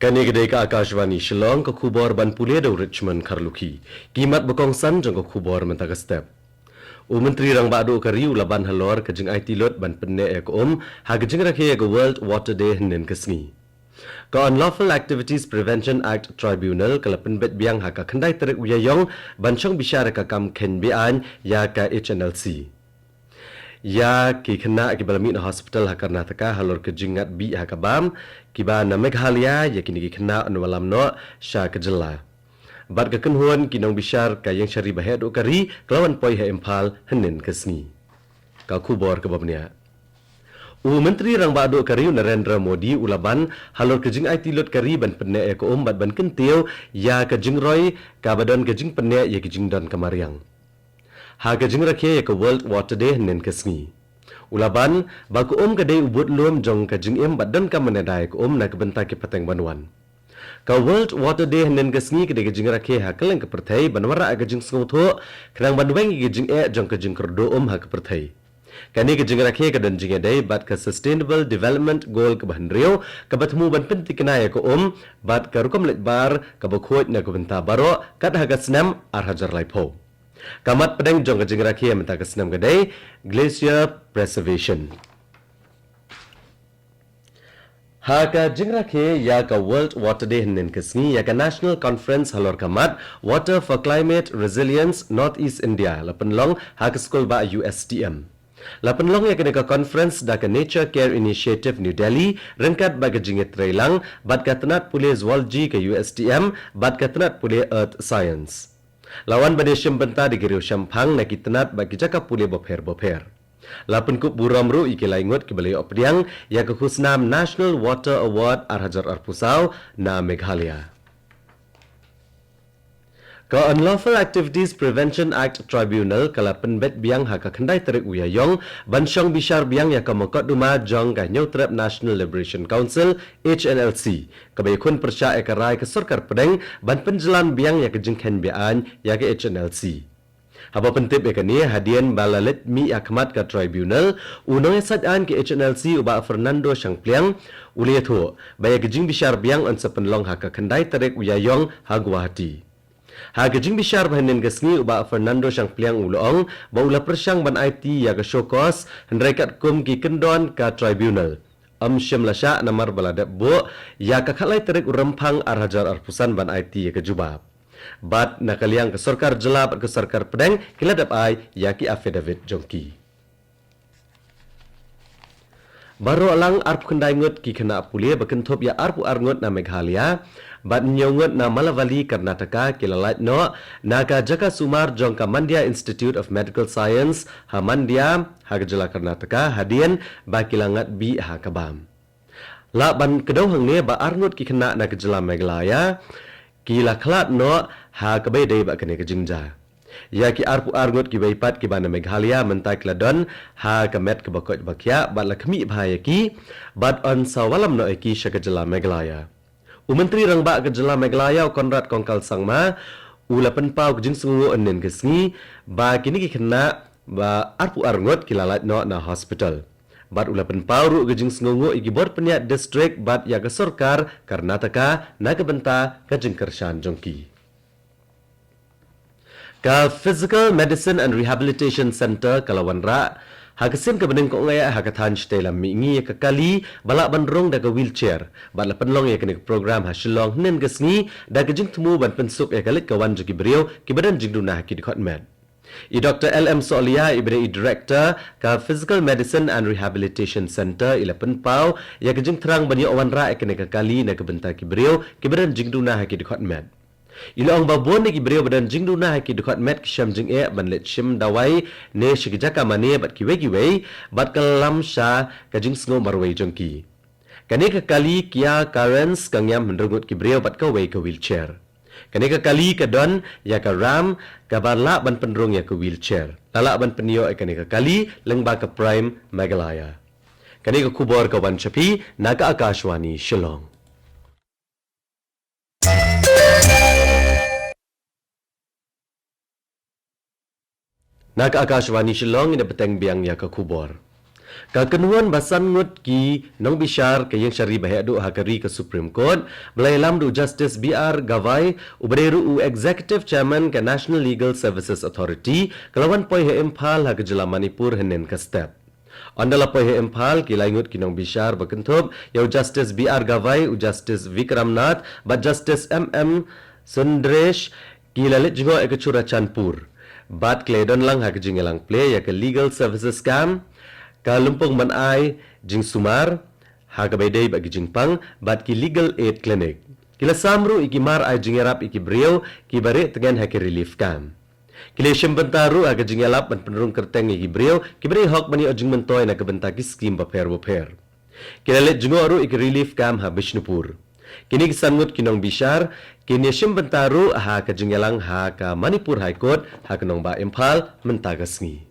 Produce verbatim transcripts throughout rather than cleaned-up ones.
Kane ka dei ka Akashvani Shillong, ka khubor ban pule da u Richmond Kharlukhi. Ki mat ba kongsan jong ka khubor mynta ka step. U Myntri Rangbah Duh ka Ri u la ban halor ka jingaiti lut ban pynneh ïa ka um ha ka jingrakhe ïa ka World Water Day hynnin ka sngi. Ka Unlawful Activities Prevention Act Tribunal ka la pynbeit biang ha ka khyndai tarik u Ïaïong ban shong bishar ïa ka kam kheiñ be-aiñ ïa ka H N L C. Ïa ki khynnah kiba la mih na hospital ha Karnataka halor ka jingngat bih ha ka bam, kiba na Meghalaya ïa kine ki khynnah yn wallam noh sha ka jylla. Bad ka kynhun ki nongbishar ka Ïingshari Baheh Duh ka Ri ka la wan poi ha Imphal hynnin ka sngi. Ka khubor kaba bniah. U Myntri Rangbah Duh ka Ri u Narendra Modi u la ban halor ka jingaiti lut ka ri ban pynneh ïa ka um bad ban kyntiew ïa ka jingroi kaba don ka jingpynneh ïa ka jingdon ka mariang ha ka jingrakhe ïa ka World Water Day hynnin ka sngi. U la ban ba ka um ka dei u budlum jong ka jingim bad donkam ban ïada ïa ka um na ka bynta ki pateng ban wan. Ka World Water Day hynnin ka sngi ka dei ka jingrakhe ha kylleng ka pyrthei ban wanrah ïa ka jingsngewthuh khnang ban weng ïa ka jingeh jong ka jingkyrduh um ha ka pyrthei. Kane ka jingrakhe ka don jingïadei bad ka Sustainable Development Goal kaba hynriew kaba thmu ban pynthikna ïa ka um bad ka rukom leit bar kaba khuid na ka bynta baroh kat ha ka snem ar hajar laiphew. Ka mat pdeng jong ka jingrakhe mynta ka snem ka dei Glacier Preservation. Ha ka jingrakhe ïa ka World Water Day hynnin ka sngi, ïa ka National Conference halor ka mat Water for Climate Resilience North East India la pynlong ha ka skul bah U S T M. La pynlong ïa kane ka conference da ka Nature Care Initiative New Delhi ryngkat bad ka jingïatreilang bad ka tnat pule Zoology ka U S T M bad ka tnat pule Earth Science. La wan ban ïashim bynta da ki riewshemphang na ki tnat bad ki jaka pule bapher bapher. La pynkup burom ruh ïa ki lai ngut kiba la ïoh pdiang ïa ka khusnam National Water Award ar hajar arphew saw na Meghalaya. Ka Unlawful Activities Prevention Act Tribunal ka la pynbeit biang ha ka khyndai tarik u Ïaïong ban shong bishar biang ïa ka mukotduma jong ka Hynñiewtrep National Liberation Council, H N L C, kaba ïakhun pyrshah ïa ka rai ka sorkar pdeng ban pynjlan biang ïa ka jingkheiñ be-aiñ ïa ka H N L C. Haba pyntip ïa kane, hadien ba la leit mih ha khmat ka tribunal, u nongïasaid aiñ ka H N L C u bah Fernando Shangpliang u la ïathuh ba ïa ka jingbishar biang yn sa pynlong ha ka khyndai tarik u Ïaïong ha Guwahati. Ha ka jingbishar ba hynnin ka sngi, u bah Fernando Shangpliang u la ong ba u la pyrshang ban aiti ïa ka show cause, hynrei katkum ki kyndon ka tribunal, ym shym la shah namar ba la dep buh ïa ka khatlai tarik u Rymphang ar hajar arphew san ban aiti ïa ka jubab. Bad na ka liang ka sorkar jylla bad ka sorkar pdeng ki la dep ai ïa ki affidavit jong ki. Baroh lang arphew khyndai ngut ki khynnah pule, ba kynthup ïa arphew ar ngut na Meghalaya bad hynñiew ngut na Mallavalli, Karnataka, ki la lait noh na ka jaka sumar jong ka Mandya Institute of Medical Science ha Mandya ha ka jylla Karnataka, hadien ba ki la ngat bih ha ka bam. Lah ban kdew hangne ba ar ngut ki khynnah na ka jylla Meghalaya ki la khlad noh ha kaba ïadei bad kane ka jingjia. Ïa ki arphew ar ngut kiwei pat kiba na Meghalaya mynta ki la don ha ka met kaba koit ba khiah bad la khmih bha ïa ki bad yn sa wallam noh ïa ki sha ka jylla Meghalaya. U Myntri Rangbah ka jylla Meghalaya, u Conrad Kongkal Sangma, u la pynpaw ka jingsngewnguh hynnin ka sngi ba kine ki khynnah ba arphew ar ngut ki la lait noh na hospital. Bad u la pynpaw ruh ka jingsngewnguh ïa ki bor pynïaid district bad ïa ka sorkar Karnataka na ka bynta ka jingkyrshan jong ki. Ka Physical Medicine and Rehabilitation Centre ka la wanrah ha ka sien ka bneng kong eh ha ka thaiñ shatei lam mihngi ïa ka kali ba lah ban rung da ka wheelchair, bad la pynlong ïa kane ka program ha Shillong hynnin ka sngi da ka jingthmu ban pynsuk ïa ka leit ka wan jong ki briew kiba don jingduna ha ki dkhot met. I Doktor L M Sohliya, iba dei i Director ka Physical Medicine and Rehabilitation Centre, i la pynpaw ïa ka jingthrang ban ïoh wanrah ïa kane ka kali na ka bynta ki briew kiba don jingduna ha ki dkhot met. I la ong ba bun na ki briew ba don jingduna ha ki dkhot met ki shem jingeh ban leit shim dawai ne sha ki jaka mane bad kiwei kiwei, bad ka lam sha ka jingsngew marwei jong ki. Kane ka kali Kia Carens ka ngiam hynriew ngut ki briew bad kawei ka wheelchair. Kane ka kali ka don ïa ka ramp kaba lah ban pynrung ïa ka wheelchair. La lah ban pynïoh ïa kane ka kali lyngba ka Prime Meghalaya. Kane ka khubor ka wan sha phi na ka Akashvani Shillong. Na ka Akashvani Shillong, ngin ïa bteng biang ïa ka khubor. Ka kynhun ba san ngut ki nongbishar ka ïing shari ba heh duh ha ka ri ka Supreme Court, ba la ïalam da u Justice B R Gavai, uba dei ruh u Executive Chairman ka National Legal Services Authority, ka la wan poi ha Imphal ha ka jylla Manipur hynnin ka step. Ynda la poi ha Imphal, ki lai ngut ki nongbishar ba kynthup ïa u Justice B R Gavai, u Justice Vikram Nath bad Justice M M Sundresh, ki la leit jngoh ïa ka Churachandpur. Bad ki la ïadon lang ha ka jingïalang plie ïa ka Legal Services Camp, ka lympung ban ai jingsumar ha kaba ïadei bad ki jingpang, bad ki Legal Aid Clinic. Ki la sam ruh ïa ki mar ai jingïarap ïa ki briew kiba rieh tngen ha ki relief camp. Ki la shim bynta ruh ha ka jingïalap ban pynrung kyrteng ïa ki briew kiba dei hok ban ïoh jingmyntoi na ka bynta ki skim bapher bapher. Ki la leit jngoh ruh ïa ki relief camp ha Bishnupur. Kine ki san ngut ki nongbishar kin ïashim bynta ruh ha ka jingïalang ha ka Manipur High Court ha ka nongbah Imphal mynta ka sngi.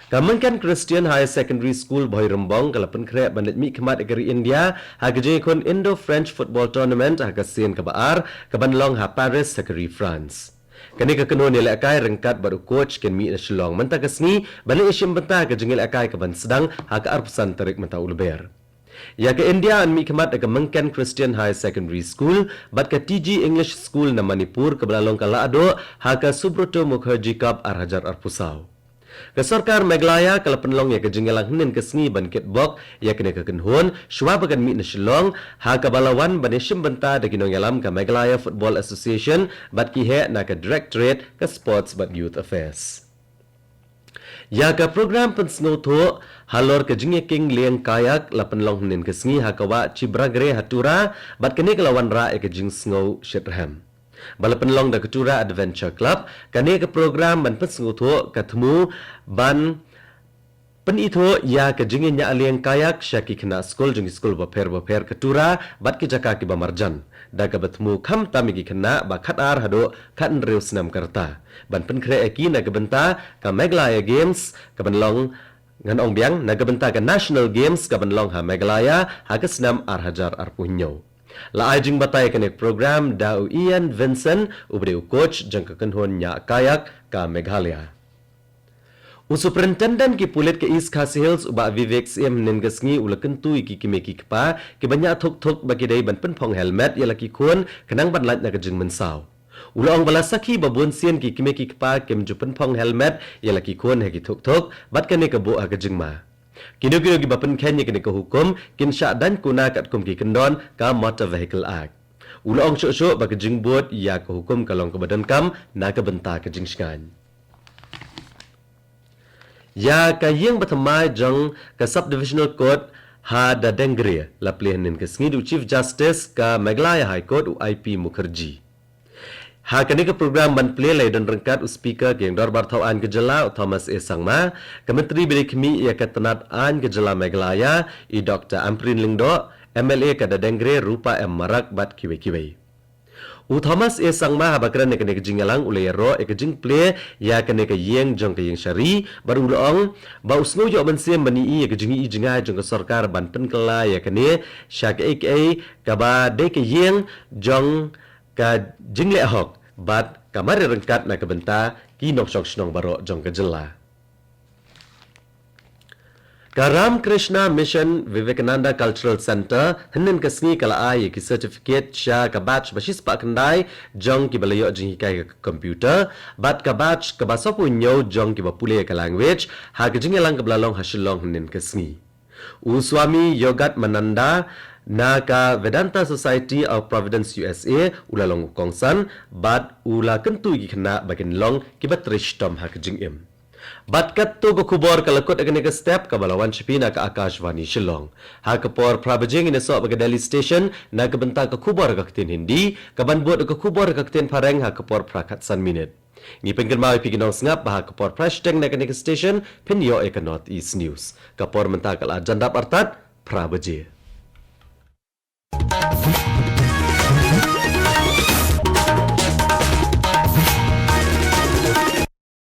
Ka Myngken Christian Higher Secondary School Bhoirymbong ka la pynkhreh ban leit mihkhmat ïa ka ri India ha ka jingïakhun Indo-French Football Tournament ha ka sien kaba ar, kaban long ha Paris ha ka ri France. Kane ka kynhun ïalehkai ryngkat bad u coach kin mih na Shillong mynta ka sngi ban leit ïashim bynta ha ka jingïalehkai kaban sdang ha ka arphew san tarik mynta u Lber. Ïa ka India yn mihkhmat da ka Myngken Christian Higher Secondary School bad ka T G English School na Manipur, kaba la long ka lahdoh ha ka Subroto Mukherjee Cup ar hajar arphew saw. Ka sorkar Meghalaya ka la pynlong ïa ka jingïalang hynnin ka sngi ban kitbok ïa kane ka kynhun shuwa ba kan mih na Shillong, ha kaba la wan ban ïashim bynta da ki nongïalam ka Meghalaya Football Association bad ki heh na ka Directorate ka Sports bad Youth Affairs. Ïa ka program pynsngewthuh halor ka jingïakieng lieng kayak la pynlong hynnin ka sngi ha ka wah Chibragre ha Tura, bad kane ka la wanrah ïa ka jingsngew shitrhem ba la pynlong da ka Tura Adventure Club. Kane ka program ban pynsngewthuh ka thmu ban pynithuh ïa ka jingïañiah lieng kayak sha ki khynnah skul jong ki skul bapher bapher ka Tura bad ki jaka kiba marjan, da kaba thmu khamtam ïa ki khynnah ba khatar haduh khathynriew snem ka rta, ban pynkhreh ïa ki na ka bynta ka Meghalaya Games kaban long, ngan ong biang, na ka bynta ka National Games kaban long ha Meghalaya ha ka snem ar hajar arphew hynñiew. La ai jingbatai ïa kane ka program da u Ian Vincent, uba dei u coach jong ka kynhun ñiah kayak ka Meghalaya. U Superintendent ki pulit ka East Khasi Hills, u Bah Vivek Syiem, hynnin ka sngi u la kyntu ïa ki kmie ki kpa kiba ñiah thuk thuk ba ki dei ban pynphong helmet ïa la ki khun khnang ban lait na ka jingmynsaw. U la ong ba la sakhi ba bunsien ki kmie ki kpa kim ju pynphong helmet ïa la ki khun ha ki thuk thuk, bad kane ka buh ha ka jingma. Kino kino kiba pynkheiñ ïa kane ka hukum kin shah daiñ kuna katkum ki kyndon ka Motor Vehicle Act. U la ong shuh shuh ba ka jingbud ïa ka hukum ka long kaba donkam na ka bynta ka jingshngaiñ. Ïa ka ïing bathymmai jong ka Sub-Divisional Court ha Dadengre la plie hynnin ka sngi da u Chief Justice ka Meghalaya High Court, u I P Mukherjee. Ha kane ka program ban plie la ïadon ryngkat u Speaker ka ïing dorbar thaw aiñ ka jylla, u Thomas A Sangma, ka Myntri ba dei khmih ïa ka tnat aiñ ka jylla Meghalaya, i Doctor Ampareen Lyngdoh, M L A ka Dadengre Rupa M Marak bad kiwei kiwei. U Thomas A Sangma haba kren ha kane ka jingïalang u la ïaroh ïa ka jingplie ïa kane ka ïing jong ka ïing shari, bad u la ong ba u sngew ïoh mynsiem ban ïohi ïa ka jingïohi jngai jong ka sorkar ban pynkylla ïa kane sha kaei kaei kaba dei ka ïing jong ka jingleh hok bad ka mareh ryngkat na ka bynta ki nongshong shnong baroh jong ka jylla. Ka Ramakrishna Mission Vivekananda Cultural Centre hynnin ka sngi ka la ai ïa ki certificate sha ka batch ba shispah khyndai jong kiba la ïoh jinghikai ka computer bad ka batch kaba sawphew hynñiew jong kiba pule ka language, ha ka jingïalang kaba la long ha Shillong hynnin ka sngi. U Swami Yogatananda na ka Vedanta Society of Providence U S A u la long u kongsan bad u la kyntu ïa ki khynnah ba kin long kiba trei shitom ha ka jingim. Bad katto ka khubor ka la kut ha kane ka step kaba la wan sha phi na ka Akashvani Shillong. Ha ka por phra baje ngin ïasoh bad ka Delhi Station na ka bynta ka khubor ha ka ktien Hindi, kaban bud ka khubor ha ka ktien Phareng ha ka por phra khatsan minit. Ngi pynkynmaw ïa phi ki nongsngap ba ha ka por phra shiteng na kane ka station phin ïoh ïa ka North East News. Ka por mynta ka la jan dap artat phra baje.